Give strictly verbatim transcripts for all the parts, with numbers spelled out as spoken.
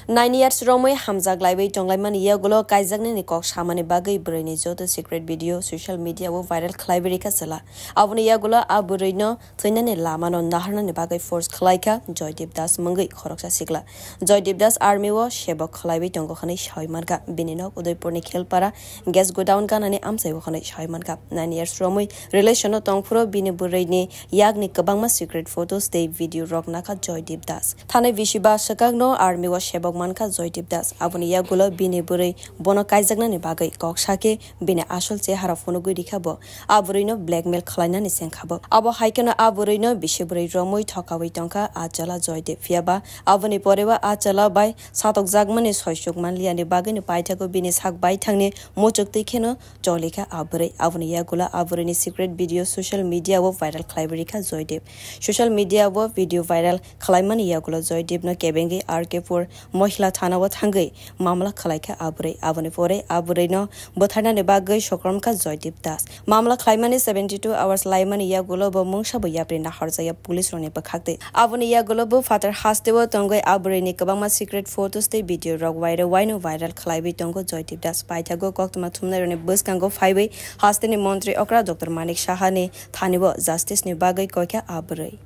Nine years romwi hamjak laiwi tonglaimani yagulo kaijaknani kok samani bagwi bwrwini joto secret video social media o viral khlaiwi rikha chwla. Aboni yagulo a bwrwino thwinani lamano naharnani bagwi force khlaikha Joydeep Das mungwi khoroksa sikla. Joydeep Das army o sebok khlaiwi tongo hwnwi sawi mankha. Bini nok Udaipurni Khelpara gas godown ganani amchai o hwnwi sawi mankha. Nine years romwi relation o tongphuru bini bwrwini yakni kwbangma secret photos tei video rok nakha Joydeep Das. Thanai bisi ba swkakno army o sebok mankha Joydeep Das. Aboni yagulo bini bwrwi bono kaijaknani bagwi kok sakhe bini asol chehara phunugwi rikha bo. A bwrwino blackmail khlainani sengkha bo. Abo hai kheno a bwrwino bisi bwrwi romwi thokawi tongkha a chwla Joydeep. Phiyaba aboni poreba a chwla bai satokjakmani soisuk manliyani bagwino paithago bini sak baithangni muchuk twi kheno cholikha a bwrwi. Aboni yagulo a bwrwini secret video social media o viral khlaiwi rikha Joydeep. Social media o video viral khlaimani yagulo Joydeepno kebengwi R K pur Mohila thana o thangwi mamla khlaikha a bwrwi. Aboni pore a bwrwino bwtharnani bagwi sokromkha Joydeep Das. Mamla khlaimani seventy two hours laimani yagulo bo mungsabo yapri naharjaya police rokni bwkhak twi. Aboni yagulo bo phatar hasteo tongwi a bwrwini kwbangma secret photos tei video rok wairo waino viral khlaiwi tongo Joydeep Das. Paithago koktwma thumnairokni bwskango phaiwi hasteni montri okra Doctor Manik Sahani thanio justice ni bagwi koikha a bwrwi.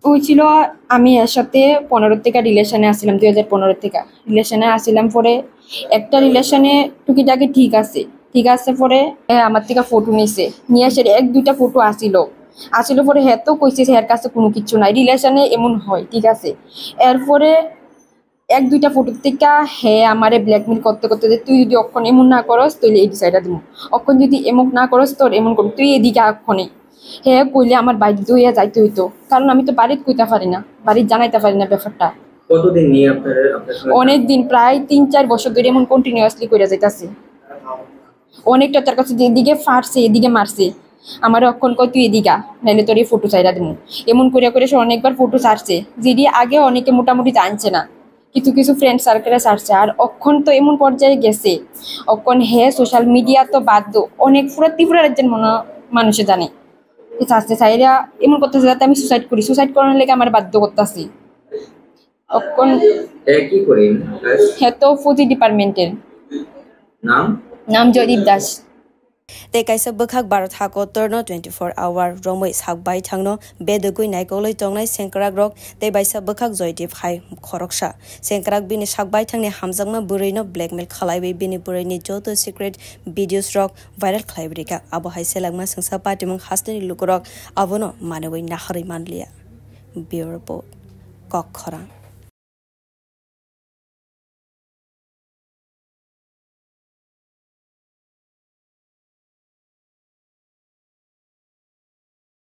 হয়েছিল, আমি এর সাথে পনেরো থেকে রিলেশনে আসছিলাম, দুই হাজার পনেরো থেকে রিলেশনে আসছিলাম। পরে একটা রিলেশনে টুকিটাকি ঠিক আছে, ঠিক আছে। পরে এ আমার থেকে ফটো নিছে, নিয়ে এসে এক দুইটা ফটো আসিল, আসিল। পরে হে তো কইছে যে এর কাছে কোনো কিছু নাই, রিলেশনে এমন হয়, ঠিক আছে। এরপরে এক দুইটা ফটো থেকে হে আমারে ব্ল্যাকমেল করতে করতে যে, "তুই যদি অক্ষণ এমন না করস, তাহলে এই বিচারটা দিমু, অক্ষণ যদি এমন না করস, তোর এমন করবো, তুই এদিকে অক্ষণে।" হে কইলে আমার বাড়িত হইয়া যাইতে হইতো, কারণ আমি তো বাড়িত কইতে পারি না, বাড়িত জানাইতে পারি না ব্যাপারটা। কতদিন নিয়ে আপনার, আপনার সঙ্গে? অনেক দিন, প্রায় তিন চার বছর ধরে এমন কন্টিনিউয়াসলি করে যাইতাছে। অনেকটা তার কাছে যেদিকে ফাটছে, এদিকে মারছে। আমারে অক্ষণ কয়, "তুই এদিকে আ, নাইলে তোর এই ফটো চাইরা দিমু।" এমন করে করে সে অনেকবার ফটো ছাড়ছে, যেটি আগে অনেকে মোটামুটি জানছে না, কিছু কিছু ফ্রেন্ড সার্কেলে ছাড়ছে। আর অক্ষণ তো এমন পর্যায়ে গেছে, অক্ষণ হে সোশ্যাল মিডিয়া তো বাদ দো, অনেক পুরো ত্রিপুরা রাজ্যের মনে মানুষে জানে। এ ছাড়ছে, চাইরা এমন করতেছে যাতে আমি সুসাইড করি, সুসাইড করানোর লেগে আমার বাধ্য করতেছি। অক্ষণ এ কি করে কাজ? হে তো ফৌজি ডিপার্টমেন্টের। নাম? নাম জয়দীপ Das. Tei kaisa bwkhak Bharat hakotorno twenty four hour romwi sak baithangno bedogwi naikoklwi tongnai sengkrakrok tei baisa bwkhak Joydeep hai khoroksa. Sengkrak bini sak baithangni hamjakma bwrwino blackmail khlaiwi bini bwrwini joto secret videos rok viral khlaiwi rikha. Abo hai selengma swngsa patimung hasteni lukurok abono manwi naharwi manliya. Bureau Report, Kok Khorang.